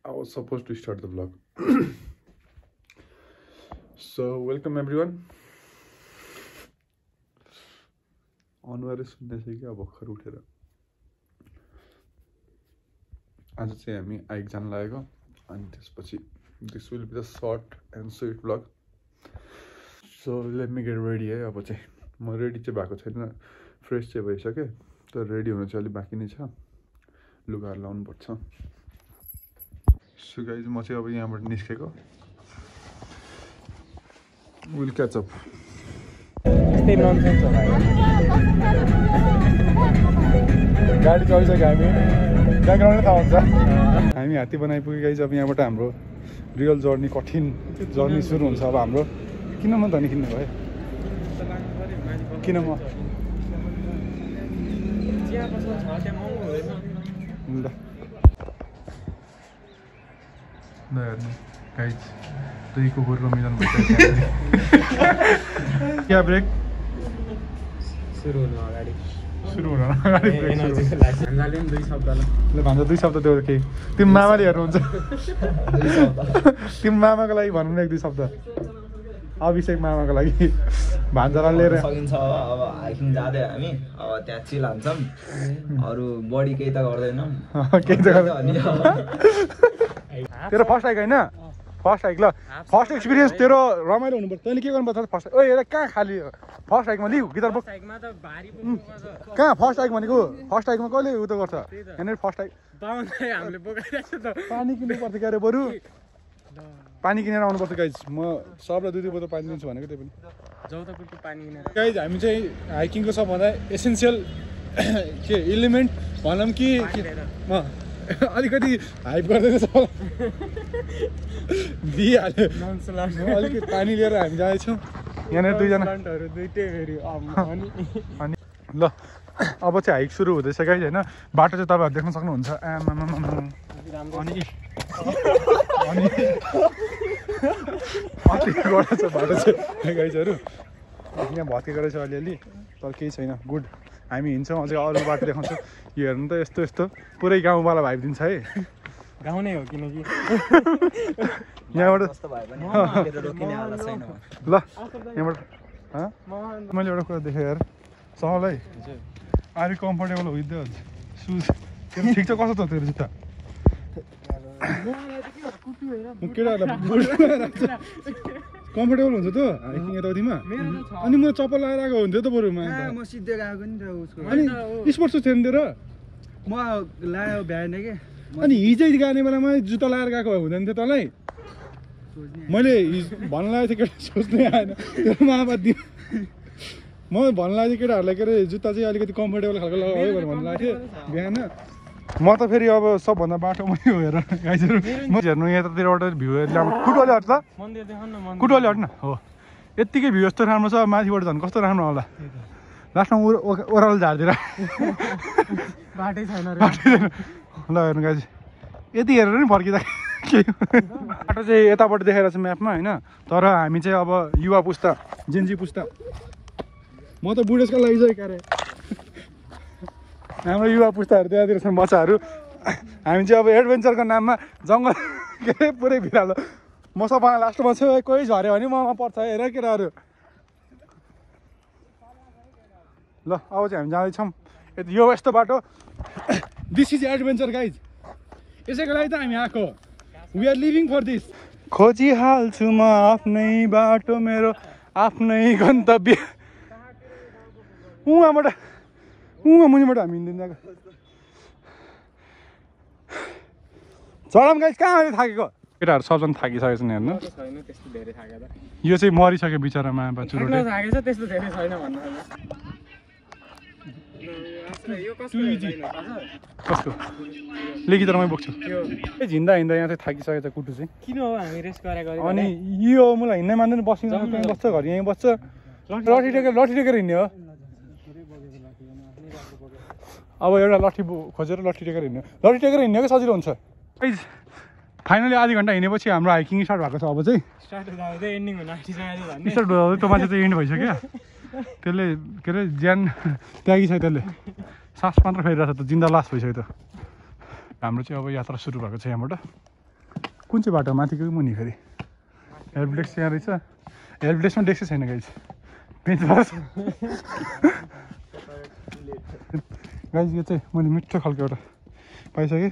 I was supposed to start the vlog. So welcome everyone. अनुहारै सुन्दैछ कि अब भर्खर उठेर आज चाहिँ हामी हाइक जान लागेको अनि त्यसपछि this will be the short and sweet vlog. So let me get ready है. अब चाहिँ म रेडी चाहिँ भएको छैन, फ्रेस चाहिँ भइसके तर रेडी हुन चाहिँ अलि बाँकी नै छ, लुगाहरू लाउनु पर्छ. So guys म चाहिँ अब यहाँबाट निस्केको. We'll catch up. त्यस्तै ननसेन्स हो भाइ. गाडी चलिसक्यो, हामी ब्याकग्राउन्डमै थाहा हुन्छ. हामी हात्ती बनाइपुग्यो गाइज. अब यहाँबाट हाम्रो रियल जर्नी, कठिन जर्नी सुरु हुन्छ अब हाम्रो. किन म धनी किन्ने भयो? किन म ल हेर्नु गाइज, दुई कुकुरको मिलन भइसक्यो. क्या ब्रेक सुरु हुनु अगाडि भन्जाले दुई शब्द ल भन्छ. दुई शब्द त्यो केही तिमी मामाले हेर्नुहुन्छ. तिमी मामाको लागि भन्नु न एक दुई शब्द. अभिषेक मामाको लागि भान्जालाई लिएर सकिन्छ. अब हाइकिङ जाँदै हामी अब त्यहाँ चिल हान्छौँ, अरू बढी केही त गर्दैनौँ. केही त तेरो फर्स्ट हाइक होइन? फर्स्ट हाइक ल, फर्स्ट एक्सपिरियन्स तेरो रमाइलो हुनुपर्छ. तैँले के गर्नुपर्छ फर्स्ट? ओ एउटा कहाँ खाली फर्स्ट हाइकमा लिऊ गिटार बोक. कहाँ फर्स्ट हाइक भनेको? फर्स्ट हाइकमा कहिले उ त गर्छ यहाँनिर? फर्स्ट हाइक हामीले बोकाइरहेको छ त. पानी किन्नुपर्छ क्या अरे, बरु पानी किनेर आउनुपर्छ गाइज. म सबलाई दुई दुई बोतल पानी दिन्छु भनेको. त्यही पनि जौतापुरको पानी किनेर गाइज. हामी चाहिँ हाइकिङको सबभन्दा एसेन्सियल के इलिमेन्ट भनौँ कि म अलिकति हाइप गर्दैछ दिइहाल्यो. अलिकति पानी लिएर हामी जाँदैछौँ. यहाँनिर दुईजना अनि ल अब चाहिँ हाइक सुरु हुँदैछ गाइज होइन. बाटो चाहिँ तपाईँहरू देख्न सक्नुहुन्छ. अनि गएको छ बाटो चाहिँ गाइजहरू. यहाँ भत्केको रहेछ अलिअलि तर केही छैन, गुड. हामी हिँड्छौँ, अझै अरू बाटो देखाउँछौँ. यो हेर्नु त यस्तो यस्तो पुरै गाउँवाला भाइब दिन्छ है. गाउँ नै हो किनकि यहाँबाट ल यहाँबाट मैले एउटा कुरा देखेँ यार सबलाई. Are you comfortable with the shoes? ठिक छ, कस्तो छ तेरो जुत्ता? केटाहरूलाई कम्फर्टेबल हुन्छ त हाइकिङ यताउतिमा? अनि म चप्पल लगाएर आएको हुन्थ्यो त बरु. म सिधै गएको नि त उसको. अनि स्पोर्ट्स सु थिएन तेरो? म लायो भ्याएन कि. अनि हिजै गाने बेलामा जुत्ता लगाएर गएको भए हुँदैन थियो तँलाई? मैले भन्नु लागेको थिएँ केटा, सोच्नै आएन त्यो महाबाद दिनु. म भन्नु लागेको थिएँ केटाहरूलाई के अरे जुत्ता चाहिँ अलिकति कम्फर्टेबल खालको लगायो भनेर भन्नु लागेको थिएँ बिहान. म त फेरि अब सबभन्दा बाटोमै हो हेर गाइजहरू. म हेर्नु यतातिरबाट भ्यू अब कुटोले हट्छ त, कुटोले हट्न हो. यत्तिकै भ्यू यस्तो राम्रो छ, माथिबाट झन् कस्तो राम्रो होला. लास्टमा ओह्रालो झारिदिएर बाटै छैन ल हेर्नु गाइज. यति हेरेर नि फर्किँदा के बाटो चाहिँ यताबाट देखाएर छ म्यापमा होइन. तर हामी चाहिँ अब युवा पुस्ता, जेन्जी पुस्ता. म त बुढेसका लागि चाहिँ क्यारे हाम्रो युवा पुस्ताहरू त्यहाँतिर छन् बच्चाहरू. हामी चाहिँ अब एडभेन्चरको नाममा जङ्गल के अरे पुरै भिरालो. म सबभन्दा लास्टमा छु, कोही झऱ्यो भने ममा पर्छ हेर केटाहरू. ल अब चाहिँ हामी जाँदैछौँ यो यस्तो बाटो. This is adventure guys. यसैको लागि त हामी आएको. We are living for this. खोजिहाल्छु म आफ्नै बाटो, मेरो आफ्नै गन्तव्य. उहाँबाट मुनिबाट हामी हिँड्दैन चढाम गाइज. कहाँ अहिले थाकेको केटाहरू सबजना थाकिसकेको छन् हेर्नु. यो चाहिँ मरिसक्यो बिचरा मामा चुरोट. कस्तो लेखितरमै बोक्छु. हिँड्दा हिँड्दा यहाँ चाहिँ थाकिसकेको छ कुटु चाहिँ. किन हो हामी रेस्ट गरेको? अनि यो मलाई हिँड्नै मान्दैन, बस्नु बस्छ, घर यहीँ बस्छ. लट्ठी टेकेर हिँड्ने हो. अब एउटा लट्ठी खोजेर लट्ठी टेकेर हिँड्ने. लट्ठी टेकेर हिँड्नेकै सजिलो हुन्छ. फाइनली आधी घन्टा हिँडेपछि हाम्रो हाइकिङ स्टार्ट भएको छ. अब चाहिँ स्टार्ट हुँदा त्यो मान्छे चाहिँ एन्ड भइसक्यो. त्यसले के अरे ज्यान त्यागी छ, त्यसले सास मात्र फेरिरहेको छ त, जिन्दा लास भइसक्यो त. हाम्रो चाहिँ अब यात्रा सुरु भएको छ यहाँबाट. कुन चाहिँ बाटो माथिको कि मुनि फेरि हेल्प डेस्क यहाँ रहेछ हेल्प डेस्कमा डेस्कै छैन गाइज बेन्च बस गाइज यो चाहिँ मैले मिठो खालको एउटा पाइसकेँ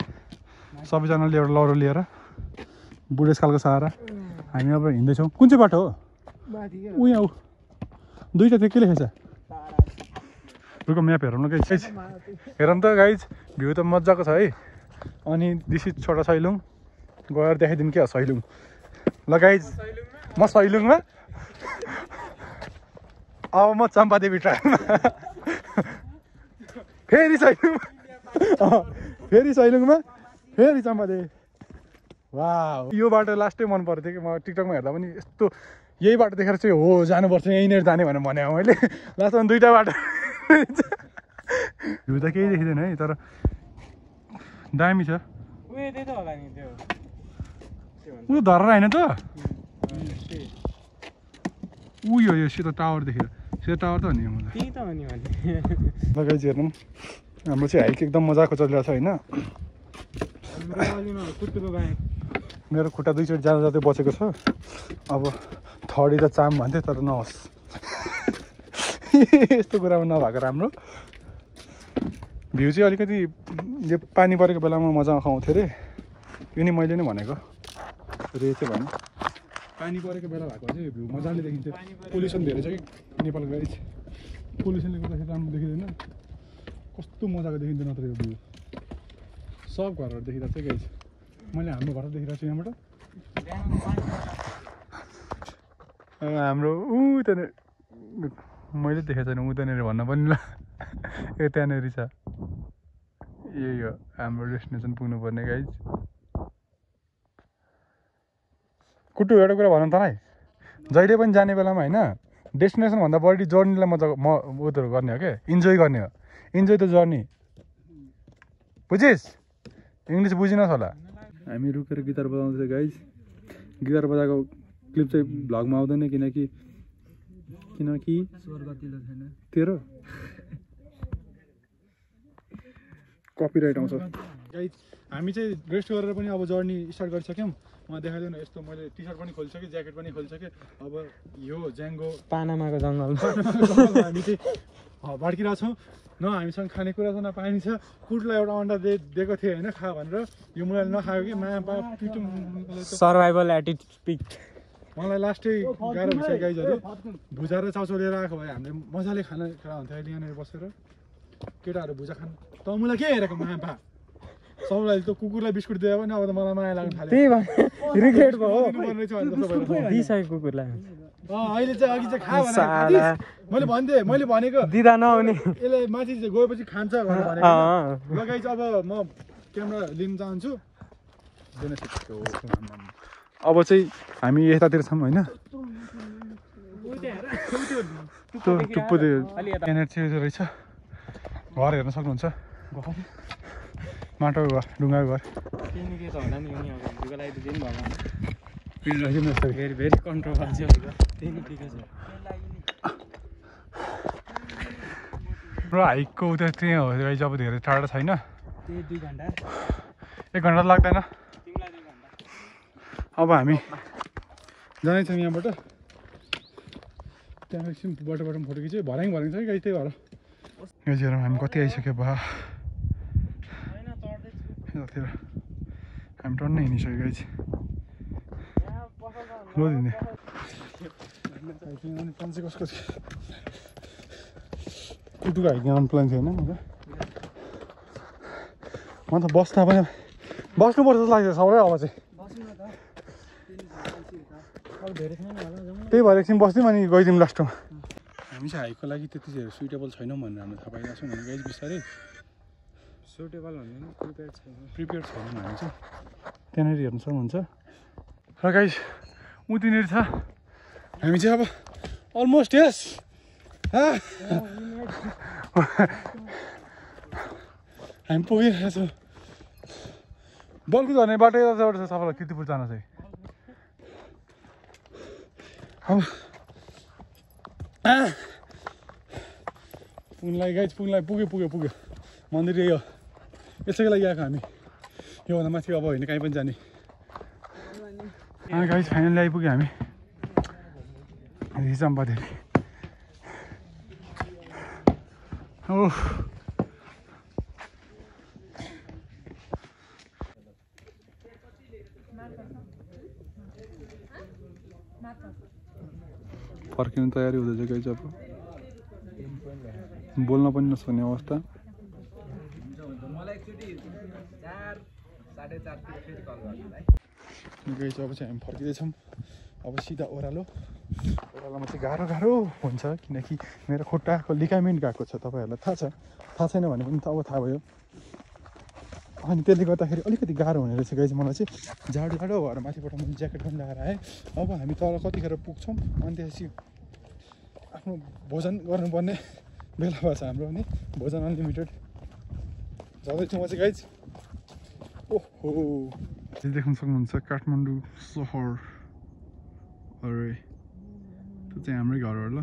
सबैजनाले एउटा लौरो लिएर बुढेसकालको सहारा हामी अब हिँड्दैछौँ कुन चाहिँ बाटो हो ऊ यहाँ ऊ दुईवटा त्यो के लेखेको छ रुको म्याप हेरौँ न गाइज हेरौँ त गाइज भ्यू त मजाको छ है अनि दिस इज छोटा सैलुङ गएर देखाइदिउँ क्या सैलुङ ल गाइज म सैलुङमा अब म चम्पादेवी ट्रायलमा फेरि सैलुङमा फेरि चम्पादेवी वाह यो बाटो लास्टै मन पर्थ्यो कि म टिकटकमा हेर्दा पनि यस्तो यही बाटो देखेर चाहिँ हो जानुपर्छ यहीँनिर जाने भनेर भने मैले लास्टमा दुईवटा बाटो भ्यू त केही देखिँदैन है तर दामी छ ऊ धरेर होइन त ऊ यो सेतो टावर देखेर सेतो टावर त हो नि मलाई लगाइ हेर्नु हाम्रो चाहिँ हाइक एकदम मजाको चलिरहेको छ होइन मेरो खुट्टा दुईचोटि जाँदा जाँदै बचेको छ अब थर्डी त चाम भन्थेँ तर नहोस् यस्तो कुरामा नभएको राम्रो भ्यू चाहिँ अलिकति यो पानी परेको बेलामा मजा आउँथ्यो अरे यो नि मैले नै भनेको रे चाहिँ भने पानी परेको बेला भएको चाहिँ भ्यू मजाले देखिन्छ पोल्युसन धेरै छ कि नेपालको गाडी चाहिँ पोल्युसनले गर्दाखेरि राम्रो देखिँदैन कस्तो मजाको देखिन्छ नत्र यो भ्यू सब घरहरू देखिरहेको चाहिँ गाडी मैले हाम्रो घर देखिरहेको छु यहाँबाट हाम्रो ऊ त्यहाँनिर मैले देखेको छैन ऊ त्यहाँनिर भन्न पनि ल ए त्यहाँनिर छ यही हो हाम्रो डेस्टिनेसन पुग्नुपर्ने गाइज कुट्टु एउटा कुरा भनौँ त है जहिले पनि जाने बेलामा होइन डेस्टिनेसनभन्दा बढी जर्नीलाई उत्योहरू गर्ने हो क्या इन्जोय गर्ने हो इन्जोय द जर्नी बुझिस् इङ्ग्लिस बुझिनस् होला हामी रुकेर गिटार बजाउँदैछ गाइज गिटार बजाएको क्लिप चाहिँ भ्लगमा आउँदैन किनकि तेरो कपिराइट आउँछ गाइज हामी चाहिँ रेस्ट गरेर पनि अब जर्नी स्टार्ट गरिसक्यौँ म देखाइदिउँ न यस्तो मैले टी सर्ट पनि खोलिसकेँ ज्याकेट पनि खोलिसकेँ अब यो ज्याङ्गो पानामाको जङ्गल हामी चाहिँ भड्किरहेको छौँ न हामीसँग खानेकुरा छ न पानी छ कुटलाई एउटा अन्डा दिएको थिएँ होइन खा भनेर यो मलाई नखायो कि मा पिटुङ सर्भाइभल एटिट्युड पिक मलाई लास्टै गाह्रो भइसक्यो गाइजहरू भुजा र चाउचाउ लिएर आएको भए हामीले मजाले खाना खाना हुन्थ्यो अहिले यहाँनिर बसेर केटाहरू भुजा खानु त मलाई के हेरेको मापा सबैलाई त कुकुरलाई बिस्कुट दियो भने अब त मलाई माया लाग्नु थाल्यो त्यही रिग्रेट भयो दिइसक्यो कुकुरलाई अहिले चाहिँ अघि चाहिँ खा भनेर मैले भन्थेँ मैले भनेको दिदा नआउने यसले माथि गएपछि खान्छ भनेर भनेको लगाइ चाहिँ अब म क्यामेरा लिन चाहन्छु अब चाहिँ हामी यतातिर छौँ होइन टुप्पो यहाँनिर चाहिँ रहेछ घर हेर्न सक्नुहुन्छ माटोको घर ढुङ्गाको घर भेरी कन्ट्रोभर्सियल र हाइकको उता त्यही हो गाइज अब धेरै टाढो छैन 2 घन्टा 1 घन्टा लाग्दैन अब हामी जाँदैछौँ यहाँबाट त्यहाँ एकछिन बाटो फोटो खिच्यो भर्याङ छ कि गाइज त्यही भएर गाइजहरू हामी कति आइसक्यो बा यतातिर हामी टन्नै हिँडिसक्यो गाइज लोदिने प्लान चाहिँ कसको थियो कुटुको हाइकिङ आउने प्लान थियो होइन म त बस्दा पनि बस्नुपर्छ जस्तो लाग्छ सबै अब चाहिँ त्यही भएर एकछिन बस्दिउँ अनि गइदिउँ लास्टमा हामी चाहिँ हाइकको लागि त्यति चाहिँ सुइटेबल छैनौँ भनेर हामी थाहा पाइरहेको छौँ भने गाइज बिस्तारै सुटेबल भन्दैन प्रिपेयर छैन हामी चाहिँ त्यहाँनिर हेर्नु सक्नुहुन्छ र गाइज उतिनिर छ हामी चाहिँ अब अलमोस्ट यस हामी पुगिरहेको छौँ बल्कु झर्ने बाटो यताबाट छ सबैलाई किर्तिपुर जान चाहिँ अब पुग्नलाई गाइज पुग्यो मन्दिर यही हो यसैको लागि आएको हामी योभन्दा माथि अब होइन कहीँ पनि जाने गाइस फाइनली आइपुग्यो हामी रिचम्पादेवी। ओह फर्किने तयारी हुँदैछ गाइस। अब बोल्न पनि नसक्ने अवस्था। गाइस अब चाहिँ हामी फर्किँदैछौँ। अब सिधा ओह्रालोमा चाहिँ गाह्रो हुन्छ किनकि मेरो खुट्टाको लिगामेन्ट गएको छ। तपाईँहरूलाई थाहा छ, थाहा छैन भने पनि अब थाहा भयो। अनि त्यसले गर्दाखेरि अलिकति गाह्रो हुने रहेछ गाइस। मलाई चाहिँ जाडो भएर माथिबाट मैले ज्याकेट पनि लगाएर आएँ। अब हामी तल कतिखेर पुग्छौँ अनि त्यसपछि आफ्नो भोजन गर्नुपर्ने बेला भएछ हाम्रो। अनि भोजन अनलिमिटेड जाँदैछु म चाहिँ गाइस। ओहो देख्न सक्नुहुन्छ काठमाडौँ सहर। अरे त्यो चाहिँ हाम्रै घर हो ल।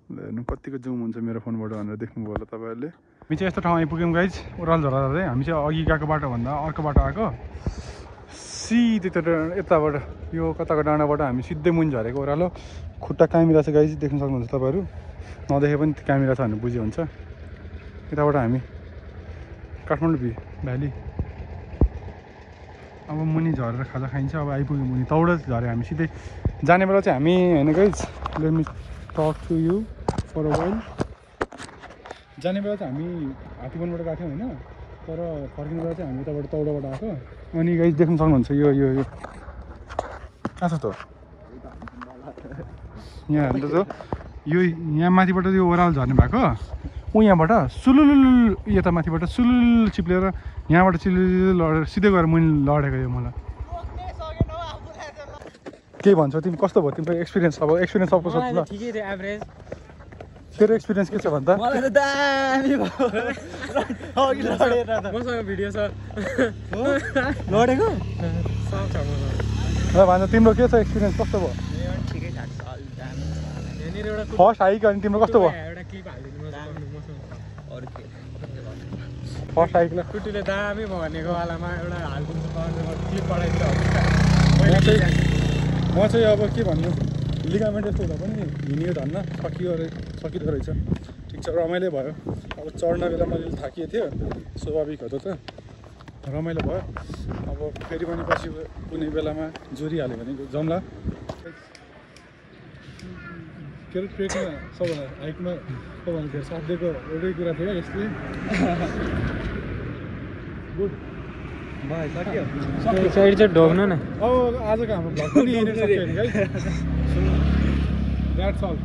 हेर्नु कतिको जुम हुन्छ मेरो फोनबाट भनेर देख्नुभयो होला तपाईँहरूले। हामी चाहिँ यस्तो ठाउँ आइपुग्यौँ गाइज। ओह्रालो झर्दा झर्दै हामी चाहिँ अघि गएको बाटोभन्दा अर्को बाटो आएको सिधै त्यो यताबाट यो कताको डाँडाबाट हामी सिधै मुनि झरेको ओह्रालो। खुट्टा कामिरहेको छ गाइज, देख्न सक्नुहुन्छ तपाईँहरू। नदेखे पनि कामिरहेको छ भने बुझ्यो हुन्छ। यताबाट हामी काठमाडौँ भ्याली अब मुनि झरेर खाजा खाइन्छ। अब आइपुग्यौँ मुनि, तौड झऱ्यो हामी सिधै। जाने बेला चाहिँ हामी होइन guys, let me talk to you for a while. जाने बेला चाहिँ हामी हात्तीवनबाट गएको थियौँ होइन, तर फर्किने बेला चाहिँ हामी उताबाट तौडाबाट आएको। अनि गाइज देख्न सक्नुहुन्छ यो यो यो कहाँ छ त यहाँ हेर्नु त। यो यहाँ माथिबाट यो ओह्रालो झर्ने भएको, ऊ यहाँबाट सुलुल यता माथिबाट सुलुल चिप्लेर यहाँबाट चिल्लु लडेर सिधै गएर मुनि लडेको। यो मलाई के भन्छौ तिमी, कस्तो भयो तिम्रो एक्सपिरियन्स? अब एक्सपिरियन्स सबको सोध्छु ल। ठिकै थियो, एभरेज। तेरो एक्सपिरियन्स के छ भन्दा? मलाई त दामी भयो। अघि लडेर त मसँग भिडियो छ। लडेको सब छ मसँग। ल भन्छ तिम्रो के छ एक्सपिरियन्स, कस्तो भयो? ठिकै ठाक छ, अलि दामी। यहाँनिर एउटा फर्स्ट हाइक अनि तिम्रो कस्तो भयो? एउटा क्लिप हालिदिनु मसँग। अरू के फर्स्ट हाइक ल कुटीले दामी भयो भनेको वालामा एउटा हालिदिनु क्लिप पठाइदिनु। म चाहिँ अब के भन्नु, लिगामेन्ट यस्तो हुँदा पनि हिँड्यो धन्न सकिँदो रहेछ। ठिक छ, रमाइलो भयो। अब चढ्न बेला मैले थाकिएको थियो, स्वाभाविक हो त, रमाइलो भयो। अब फेरि पनि पछि कुनै बेलामा जोरिहाल्यो भने जम्ला। के अरे ट्रेकमा सबभन्दा हाइकमा सबभन्दा धेरै साथ दिएको एउटै कुरा थियो यसले। गुड भाइ सक्यो। साइड चाहिँ ढोग्नु न। अब आजको हाम्रो भ्लग पनि हेरेर सक्यो नि गाइस। That's all.